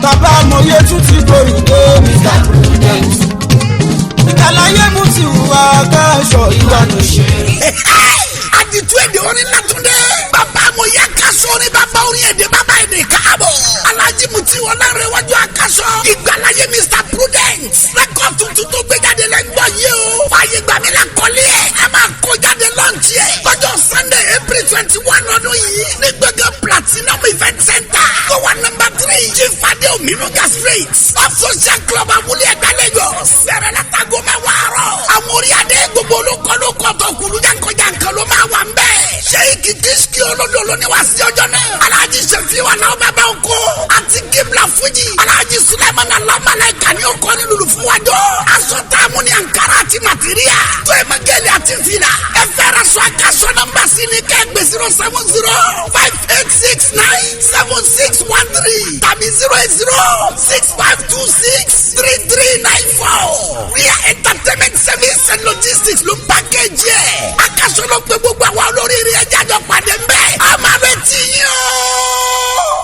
Bàbá amòye tún ti gbòòrò dé, Mr Prudent. Ìkàlàyé mú ti wà káṣọ ìwà ló ṣe. Àdìtú èdè orin látúndé. Bàbá mo yá kaṣọ orin, bàbá orin èdè, bàbá èdè, káàbọ̀. Alhaji Mutiu Ọlárẹ̀wájú Akaṣọ. Ìgbàláyé Mr Prudent. Record tuntun tó gbé jáde lẹ́gbọ̀n yìí o. Fàyè gbàmí la kọ́lé ẹ̀. A máa kó jáde launch ẹ̀ lọ́jọ́ Sunday, April 21 ọdún yìí, ní gbẹ̀gàn Platinum Event Center tó wà number 3, Chief Fade Ominuga Street, off Social Club, Abúlé Ẹ̀gbá, Lagos. Bẹ̀rẹ̀ látago 10 àárọ̀. Àwọn orí adé gbogbo olókòlókò tó kulu jankan-jankan ló máa wà ń bẹ́ẹ̀. Sheik Kishki olódò ní wá sí ọjọ́ náà. Alhaji Sefiu Alao Bàbá Oko àti Kibla Fuji. Alhaji Sulaiman Alamalaika ní ọkọ ní lulu fún wájọ. Aṣọ táàmù ní Ankara àti material. Tó ẹ̀ mọ́gẹ́lì àti fìlà. Ẹ fẹ́ràn sọ akaṣọ nọ́mbà sí ní kẹ́gbẹ́ 07058697613 tàbí 080652633.